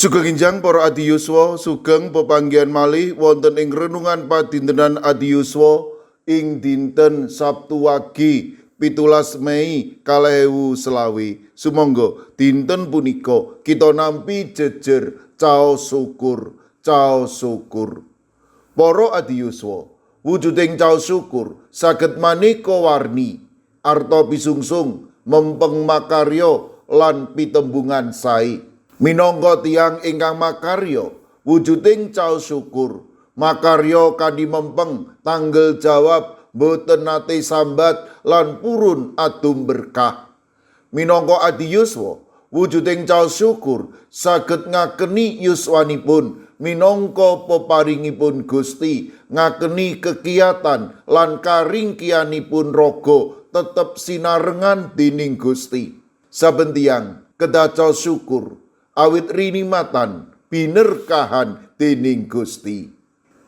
Sugeng enjang para adi yuswa, sugeng pepanggihan malih wonten ing renungan padintenan adi yuswa ing dinten Sabtu Wage 17 Mei 2025. Sumangga dinten punika kita nampi jejer caos syukur, caos syukur. Para adi yuswa, wujuding caos syukur saged maneka warni, arta pisungsung, mempeng makarya lan pitembungan sae. Minangka tiyang ingkang makarya, wujuding caos syukur, makarya kanthi mempeng, tanggel jawab, boten nate sambat lan purun adum berkah. Minangka adi yuswa, wujuding caos syukur saged ngakeni yuswanipun minangka peparingipun Gusti, ngakeni kekiatan lan karingkianipun raga tetep sinarengan dening Gusti. Saben tiyang kedah caos syukur awit rinimatan binerkahan dening Gusti.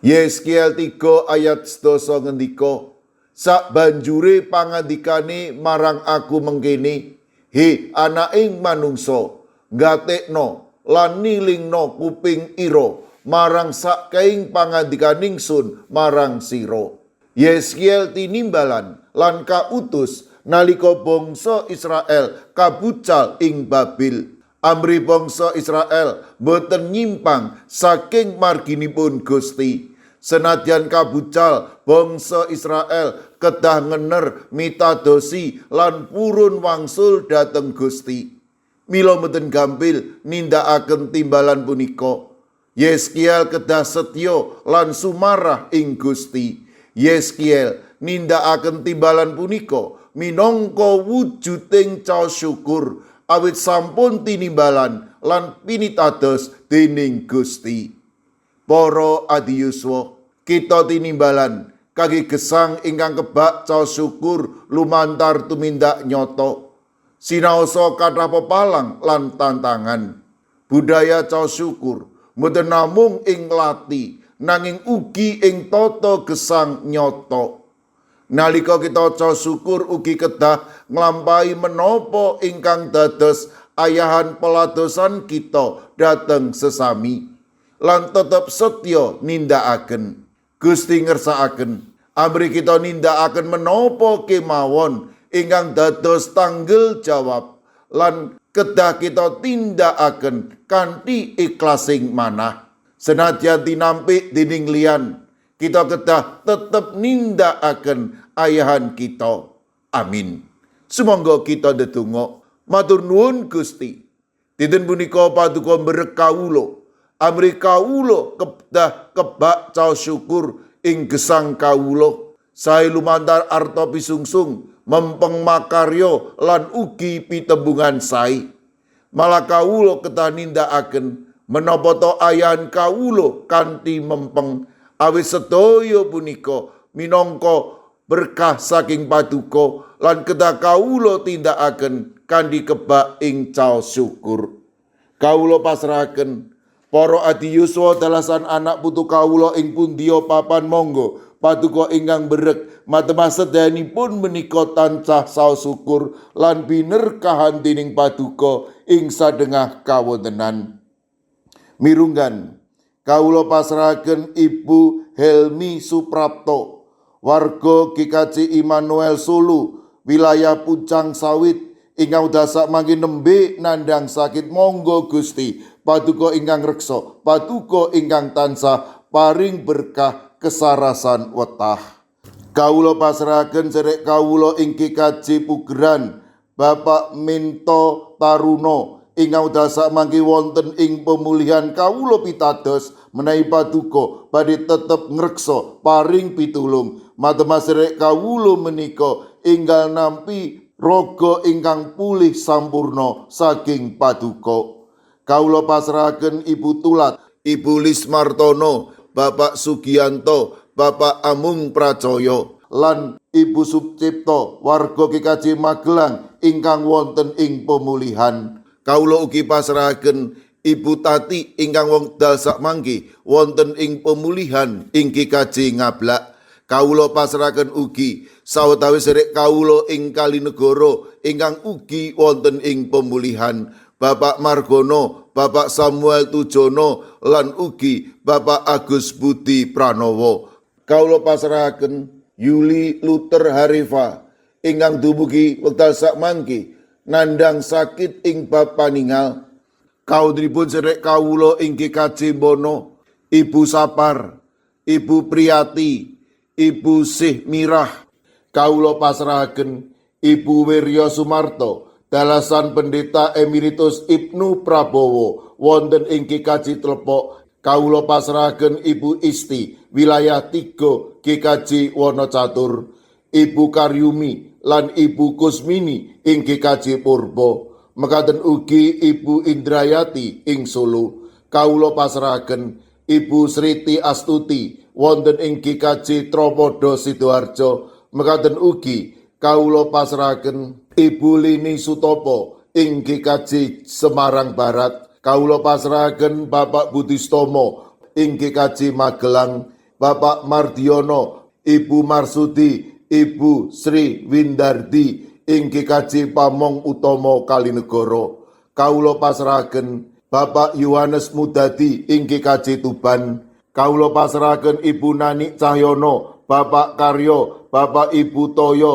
Yeskiel 3 ayat 10 ngendika, sak banjure pangandikane marang aku mengkene, he anaking manungsa, gatekno lan nilingno kuping ira marang sakeing pangandikan ingsun marang sira. Yeskiel tinimbalan lan kautus nalika bangsa Israel kabucal ing Babil. Amri bangsa Israel boten nyimpang saking marginipun Gusti. Senadyan kabucal, bangsa Israel kedah ngener mitadosi lan purun wangsul dhateng Gusti. Mila mboten gampil nindakaken timbalan punika. Yeskiel kedah setya lan sumarah ing Gusti. Yeskiel nindakaken timbalan punika minangka wujuding caos syukur awit sampun tinimbalan lan pinitados dening Gusti. Para adi yuswa, kita tinimbalan kangge gesang ingkang kebak caos syukur lumantar tumindak nyata. Sinaosa kathah pepalang lan tantangan. Budaya caos syukur mboten namung ing lati, nanging ugi ing tata gesang nyata. Nalika kita caos syukur ugi kedah nglampahi menapa ingkang dados ayahan peladosan kita dhateng sesami lan tetep setya nindakaken. Gusti ngersakaken amri kita nindakaken menapa kemawon ingkang dados tanggel jawab lan kedah kita tindakaken kanthi ikhlasing manah. Senadyan tinampik dening liyan, kita kedah tetep nindakaken ayahan kita. Amin. Sumangga kita ndedonga, matur nuwun Gusti. Dinten punika paduka mberek kawula. Amri kawula kedah kebak caos syukur ing gesang kawula. Sae lumantar arta pisungsung, mempeng makarya lan ugi pitembungan sae. Malah kawula kedah nindakaken menapa to ayahan kawula kanthi mempeng, awit sedaya punika minangka berkah saking paduka lan kedah kawula tindakaken kanthi kebak ing caos syukur. Kawula pasrahaken para adi yuswa dalasan anak putu kawula ing pundiya papan monggo paduka ingkang berek matemah sedayanipun menika tansah saos syukur lan binerkahan dening paduka ing sadengah kawontenan. Mirunggan kawula pasrahaken Ibu Helmi Suprapto, warga GKJ Immanuel Solo, wilayah Pucang Sawit, ingkang wekdal mangke nembe nandhang sakit. Monggo Gusti paduka ingkang reksa, paduka ingkang tansah paring berkah kesarasan wetah. Kawula pasrahaken sedherek kawula ing GKJ Pugeran, Bapak Minto Taruno, ingkang wekdal mangke wonten ing pemulihan. Kawula pitados menawi paduka badhe tetep ngreksa paring pitulung. Matemah sedherek kawula menika enggal nampi raga ingkang pulih sampurna saking paduka. Kawula pasrahaken Ibu Tulat, Ibu Lismartono, Bapak Sugianto, Bapak Amung Pracoyo, lan Ibu Sucipto, warga GKJ Magelang ingkang wonten ing pemulihan. Kawula ugi pasrahaken Ibu Tati ingkang wekdal sakmangke wonten ing pemulihan ing GKJ Ngablak. Kawula pasrahaken ugi sawetawis sedherek kawula ing Kalinegoro ingkang ugi wonten ing pemulihan, Bapak Margono, Bapak Samuel Tujono lan ugi Bapak Agus Budi Pranowo. Kawula pasrahaken Yuli Luther Harifa ingkang dumugi wekdal sakmangke nandhang sakit ing bab paningal. Kawontenipun sedherek kawula ing GKJ Bono, Ibu Sapar, Ibu Priyati, Ibu Sih Mirah. Kawula pasrahaken Ibu Wirya Sumarto, dalasan Pendeta Emeritus Ibnu Prabowo wonten ing GKJ Tlepok. Kawula pasrahaken Ibu Isti, wilayah 3 GKJ Wonocatur, Ibu Karyumi lan Ibu Kusmini ing GKJ Purbo. Mekaten ugi Ibu Indrayati ing Solo. Kawula pasrahaken Ibu Sriti Astuti wonten ing GKJ Tropodo Sidoarjo. Mekaten ugi kawula pasrahaken Ibu Lini Sutopo ing GKJ Semarang Barat. Kawula pasrahaken Bapak Budistomo ing GKJ Magelang, Bapak Mardiono, Ibu Marsudi, Ibu Sri Windardi ing GKJ Pamong Utomo Kalinegoro. Kawula pasrahaken Bapak Yohanes Mudadi ing GKJ Tuban. Kawula pasrahaken Ibu Nani Cahyono, Bapak Karyo, Bapak Ibu Toyo,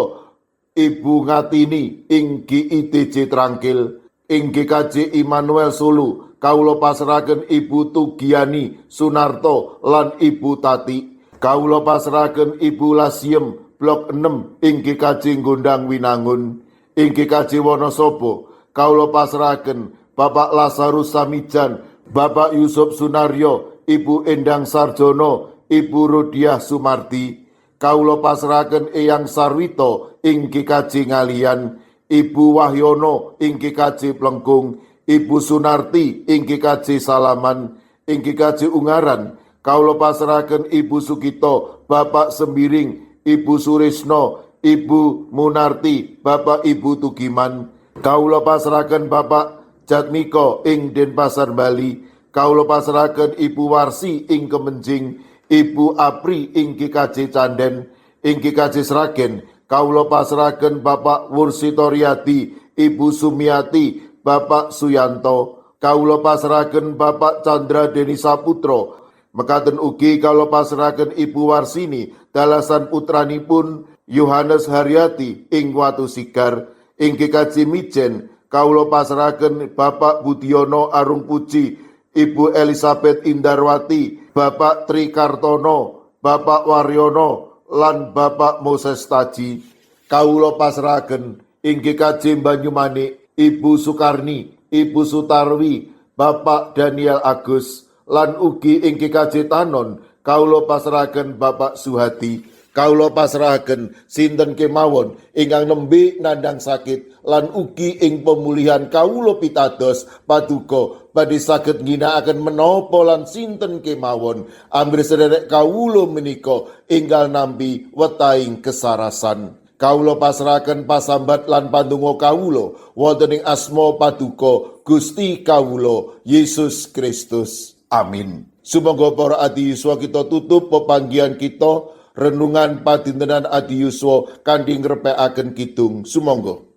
Ibu Ngatini ing GITJ Trangkil. Ing GKJ Immanuel Solo, kawula pasrahaken Ibu Tugiani Sunarto lan Ibu Tati. Kawula pasrahaken Ibu Lasiem Blok 6 ing GKJ Gondang Winangun. Ing GKJ Wonosobo, kawula pasrahaken Bapak Lazarus Samijan, Bapak Yusuf Sunaryo, Ibu Endang Sarjono, Ibu Rudiah Sumardi. Kawula pasrahaken Eyang Sarwito ing GKJ Ngalian, Ibu Wahyono ing GKJ Plengkung, Ibu Sunarti ing GKJ Salaman. Ing GKJ Ungaran, kawula pasrahaken Ibu Sugito, Bapak Sembiring, Ibu Surisno, Ibu Munarti, Bapak Ibu Tugiman. Kawula pasrahaken Bapak Jatmiko ing Denpasar Bali. Kawula pasrahaken Ibu Warsi ing Kemenjing, Ibu Apri ing GKJ Canden. Ing GKJ Sragen, kawula pasrahaken Bapak Wursitoriadi, Ibu Sumiati, Bapak Suyanto. Kawula pasrahaken Bapak Chandra Deni Saputro. Mekaten ugi kawula pasrahaken Ibu Warsini dalasan putranipun Yohanes Haryati ing Watu Sigar. Ing GKJ Mijen, kawula pasrahaken Bapak Budiono Arung Puji, Ibu Elizabeth Indarwati, Bapak Tri Kartono, Bapak Waryono lan Bapak Moses Taji. Kawula pasrahaken ing GKJ Banyumanik, Ibu Sukarni, Ibu Sutarwi, Bapak Daniel Agus, lan ugi ing GKJ Tanon kawula pasrahaken Bapak Suhadi. Kawula pasrahaken sinten kemawon ingkang nembe nandhang sakit lan ugi ing pemulihan. Kawula pitados paduka badhe saged ngginakaken menapa lan sinten kemawon amrih sederek kawula menika enggal nampi wetahing kesarasan. Kawula pasrahaken pasambat lan pandonga kawula wonten ing asma paduka Gusti kawula Yesus Kristus. Amin. Sumangga para adi yuswa, kita tutup pepanggihan kita, renungan padintenan adi yuswa, kanthi ngrepekaken kidung. Sumangga.